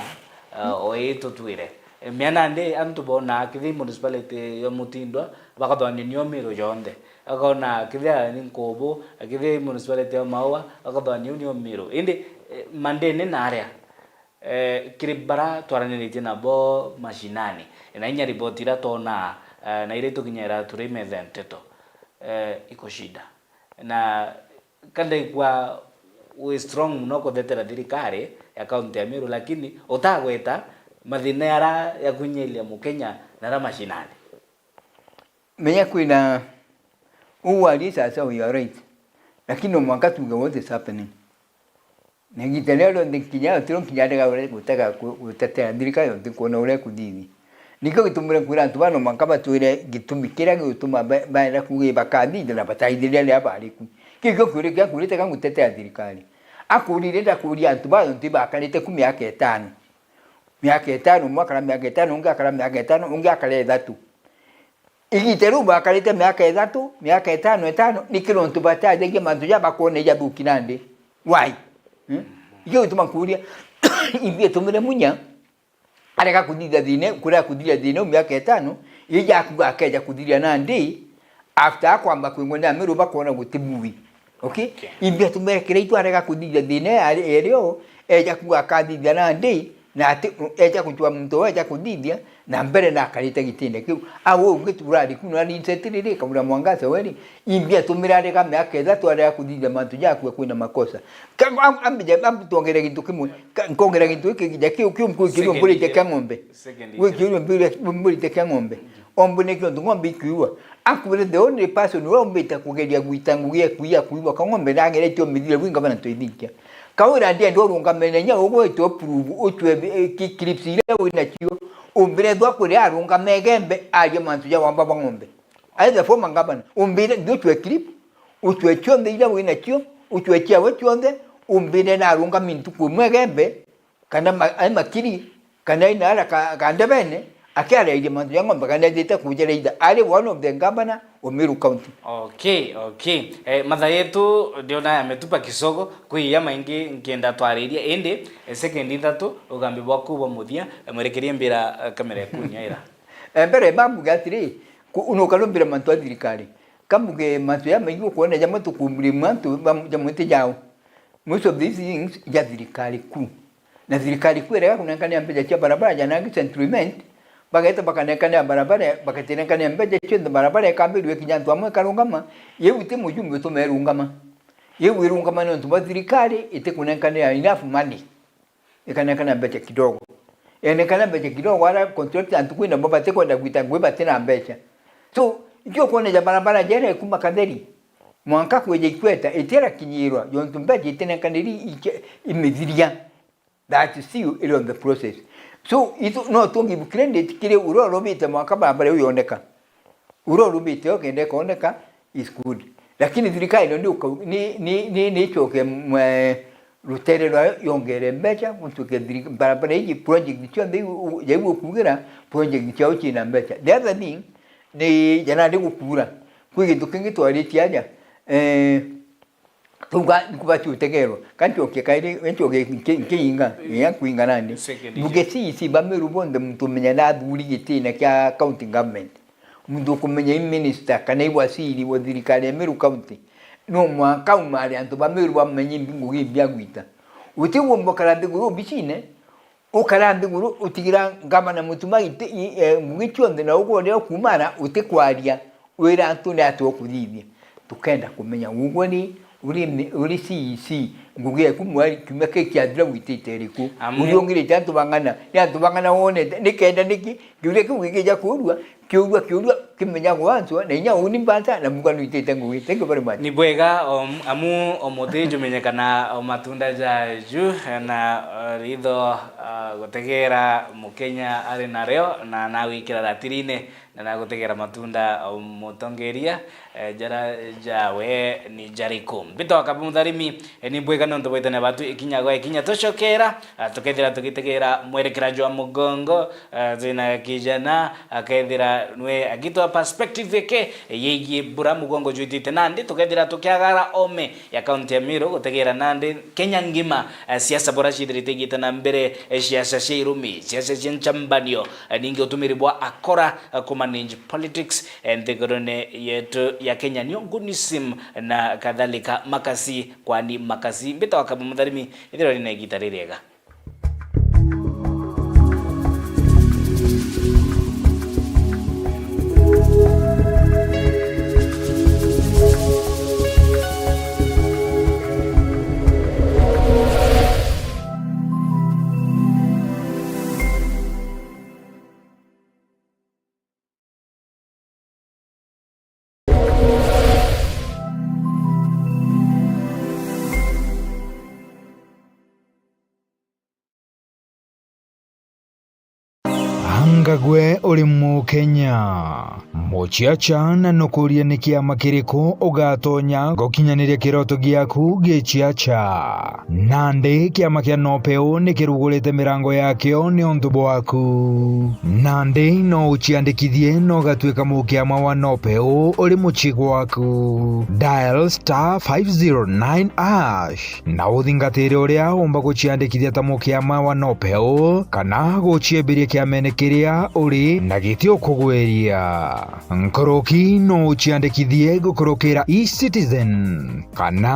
eh, o ii tutwire. Eh, miana ndi antu bonaa kithia i municipality ya Mutindwa, bakathwania nio Miru yonthe. Akona kithia ni Nkubu, kithia i municipality ya Maua, bakathwania nio Miru. Indi, eh, mandene naria, eh, kiri bara twaraniritie nabo mashinani, na inya riboti iria twonaa, eh, na iria itukinyira turi metha ya nteto, eh, iko shida. Na ka ndaigua wi strong muno kuthetera thirikari ya kaunti ya Meru, lakini utagweta mathina yara ya kunyiria Mukenya nara mashinani. Menya kwina uu waria sasa, you are right. Lakini no mwanka tuge what is happening. Na igiita riria rionthe nkinya, tiro nkinya ndega uria gutega ku-, gutetera thirikari yontu nkwona uria ikuthithia. Nikio gitumire nkwira antu baa no mwanka batwire gitumi kiria gigutuma ba-, baenda kuuga bakathithia na bataithiriria riria bari ku. Kiu kio kiuria kia nkurite ka ngutetera thirikari. Akurire ndakuria antu baa yontu ibakarite ku miaka itano. Miaka itano, umwe akara miaka itano, ungi akara miaka itano, ungi akara ithatu. Igiita riu bakarite miaka ithatu, miaka itano, itano, niki nontu batajagia mantu ja bakwona ijathuki nandi? Why? Hmm? Ikio gituma nkuria, imbi itumire Munya arega kuthithia thina, kurega kuthithia thina u miaka itano, ija akuga akeja kuthiria nandi, after akwamba kwingwa ni Amiru bakwona guti bui. Okay? Okay. Imbi itumire kiria itwarega kuthithia thina yari, yari o, eja kuga akathithia nandi, na ati, eja gutua muntu we eja kuthithia, na mbere na akarite gitine kiu. Au ungi turari ku na ni nsetiriri, Kawira Mwangaza weri, imbi atumira arega miaka ithatu arega kuthithia mantu jakua kwina makosa. Ka, am-, ambije, am-, twongere gintu kimwe, ka, nkongera gintu giki gija kiu, kiu, kiu, kiu, Second mburi ite kia ng'ombe. Second. Gwi kiu, mburi, mburi ite kia ng'ombe. Ombu nikio ntu ng'ombe ikiuwa. Akwire the only person uria umbite kugeria gwita ngugi ya kuiya kuiwa ka ng'ombe ndageretie umithire bwi ngavana Ntoithinkia. Kawira ndienda urungame na inya ugwite uprove ucwe, eh, ki-, clips iria wina cio. Umbire thwa kuria arungame Igembe arie mantu ja wamba bwa ng'ombe. Aye the former governor. Umbire ndi ucwe clip, ucwe cionthe iria wina cio, ucwe ciawe cionthe, umbire na arungami ntuku imwe Igembe, kana ma-, ai makiri, kana ai naara ka, ka ndebene, akiarairie mantu ja ng'ombe, kana ethite kujereitha. Ari one of the governor of Meru County. Okay, okay. Eh, mathaa yetu ndiona yametupa kisogo, kwi iya maingi nkienda twariria, indi, eh, second ithatu, ugambi bwaku bwa muthia, eh, mwerekerie mbira, eh, kamera yaku nyaira. Eh, mbere, bambuge atiri, ku-, nuka numbire mantu a thirikari. Kambuge mantu jamaingi ukwona jamwe tukumburia mwantu bam-, jamwe ti jao. Most of these things ja thirikari kuu. Na thirikari kuu irega kunenkanira mbeca cia barabara ja nangi Central Imenti, bageta bakanenkanira barabara, bagatinenkanira mbeca cionthe barabara ikambirua ikinya antu amwe ikarungama, yeu ti mujumbe utume irungama. Yeu irungama ni untu bwa thirikari itikunenkanira enough money. Ikanenkanira mbeca kidogo. Enekana mbeca kidogo, ara contractor antu kwina bo batikwenda gwita ngui batina mbeca. So, ikio kwona ja barabara jere kuma Katheri. Mwanka kweja ikweta, itira kinyirwa, yontu mbeca itinenkaniri ike-, imithiria. That is still iri on the process. So, itu, no tu give credit kiri uria urobite mwanka barabara iu yoneka. Uria urubite ukenda ikoneka is good. Lakini thirikari ino ni uka-, ni, ni, ni, ni icoke mwe-, rutere rwayo yongere mbeca, gutuike thiri-, barabara iji, project cionthe iu, u-, jaiu ukugira, project ciao ciina mbeca. The other thing, ni jana ndi gukura. Kwi gintu kingi twaritie aja, eh, Tuga nkubatia utegerwa. Ka ncokie kairi, ncokie nki-, nkiinga, ya kuinga nandi. Second. Mbuge C E C ba Meru bonthe muntu umenya nathuri gitine kia county government. Muntu ukumenya i minister kana i waziri wa thirikari ya Meru County. No mwanka umare antu ba Meru bamenye imbi ngugi imbi agwita. Utigumba ukara nthiguru obicine, ukara nthiguru utigira ngavana Mutuma iti-, i-, e, ngugi cionthe na ugwe uria ukumara utikwaria, wira antu ni atia ukuthithia. Tukenda kumenya ugwe ri, uri mi-, uri C E C, ngugi eku mweri kiumia kii kiathira gwitite iriku? Amu uri ungirite antu bang'ana, ni antu bang'ana wonete, ni kenda niki? Kiuria kiu gikija kuurua, kiurua, kiurua, Kimenyagwa antu, na inya uni mbata, na muka nwitite ngugi. Thank you very much. Ni bwega, om-, amu omuti jumenyekana o matunda jaju, na, eh, ritho, ah, gutegera Mukenya ari nario, na nagwikira ratirine, na nagutegera matunda o mutongeria, eh, jara jawe ni jariku? Mbito wa Kabi Mutharimi, eh, ni bwega nontu bwaitania batu ikinya gwa ikinya. Tucokera, ah, tukethira tugitegera mwerekera jwa mugongo, ah, twina kijana, akethira nwe agitwa perspective eke, eh, yegie bura mugongo jwitite nandi, tukethira tukiagara ome ya kaunti ya Meru gutegera nandi Kenya ngima, eh, siasa bora cithirite igite na mbere, eh, siasa cia irumi, siasa cia nchambanio, eh, ningi utumiri bwa akora, eh, kumanage politics, eh, nthigurune yetu ya Kenya, nio nguni sim na kadhalika. Makasi, kwani makasi, mbita wa Kabi Mutharimi, ithirwa rina igita ririega. Anga gwe uri Mukenya? Muciaca, na nukuria ni kiama kiriku ugatonya gukinyaniria kiroto giaku giciaca? Nandi kiama kia Nopeu ni kirugurite mirango yakio niuntu bwaku. Nandi no uciandikithie na ugatuika mukiama wa Nopeu uri mucii gwaku. Dial star five zero nine hash na uthingatire uria umba guciandikithia ta mukiama wa Nopeu, kana guciembiria kiamene kiria uri na giti ukugwiria. Nkuruki no uciandikithie gukurukira eCitizen, kana